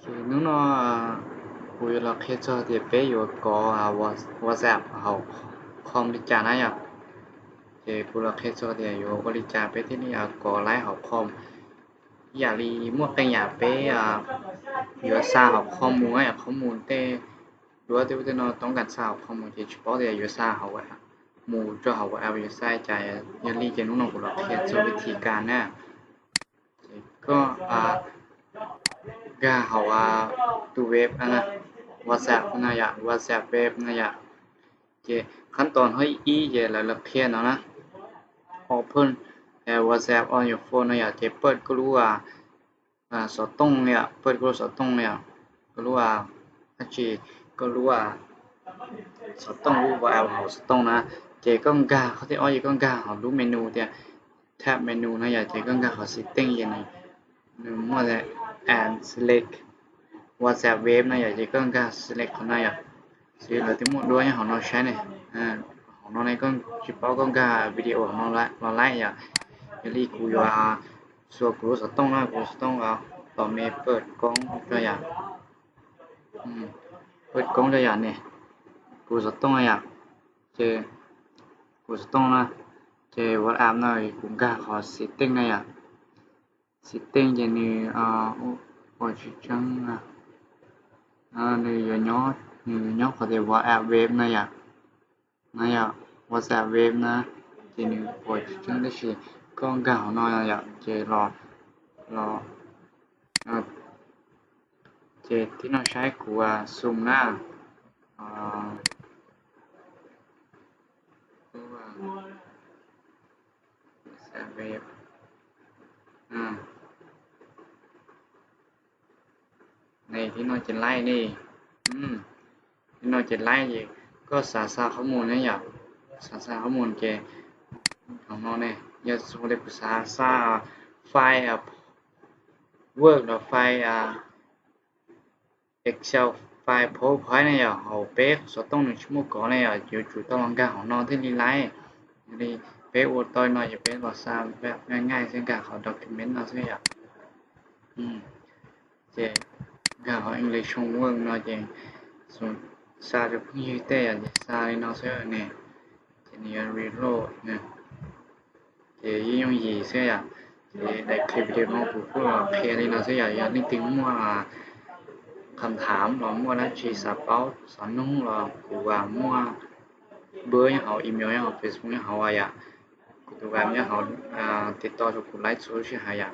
Ces hnub no kuv yuav los qhia txog tias peb yuav kov WhatsApp hauv com li cas na yom. Ces kuv los qhia txog tias yuav ua li cas peb thiaj li kov laib hauv com. Ib yam li muaj qee yam peb yuav xa hauv com mus, hauv com tej duab tej ub tej no toob kas xa hauv com mus ces tsis paub tias yuav xa hauv mus rau hauv WhatsApp yuav xa cas. Yog li ces hnub no kuv los qhia txog vib thib kas na. Ces koj nkag hauv tus web WhatsApp no yom, WhatsApp web no yom. Ces qhab tos thib ib ces lawv los qhia no na, open WhatsApp on your phone no yom, ces pawj koj lub xov tooj yom, pawj koj lub xov tooj yom, koj lub, dab tsi, koj lub xov tooj, lub WhatsApp hauv xov tooj na. Ces koj nkag qhov thib ob ces koj nkag hauv lub menu tias tab menu no yom, ces koj nkag qhov setting ces nws muaj and select WhatsApp web no yom, ces koj nkag select qhov no yom. Xws li lawv twb muaj duab nyob hauv no saib ne, hauv no ne koj tsis paub koj nkag video hauv no los laib yom. Yog li kuv yuav xuas kuv lub xov tooj no, kuv xov tooj tos me pawj koob rau yom, pawj koob rau yom ne, kuv xov tooj yom, ces kuv xov tooj na, ces WhatsApp no kuv nkag qhov setting na yom, setting ces nws ua tsis tseeb, nws yuav nyob, nws nyob qhov tias WhatsApp web na yom, no yom, WhatsApp web na, ces nws ua tsis tseeb tab sis koj nkag hauv no yom, ces los, los, ces tib no saib kuv zoom na, ne, tib no ces laib ne, tib no ces laib ces koj xav xa qhov mus ne yom, xav xa qhov mus ces hauv no ne, yog xav li kuv xav xa file Word los file Excel, file PowerPoint ne yom, hauv peb xov tooj nws tsis muaj kov ne yom, yuav tsum tau los nkag hauv no thiaj li laib. Yog li peb ua tau no ces peb los xa nqaij nqaij xwb, nkag qhov document no xwb yom. Ces nkag qhov English Homework no ces xa rau phooj ywg tej yom, ces xa li no xwb ne, ces nws yuav reload na. Ces yeej yooj yim xwb yom. Ces daim clip video no kuv kuj los qhia li no xwb yom, yog leej twg muaj qhov tham los muaj dab tsi xav paub xav nug los kuv muaj npawb nyob hauv, email nyob hauv, Facebook nyob hauv yom, kuv tus web nyob hauv, tiv toj rau kuv laib txhua lub sij hawm yom.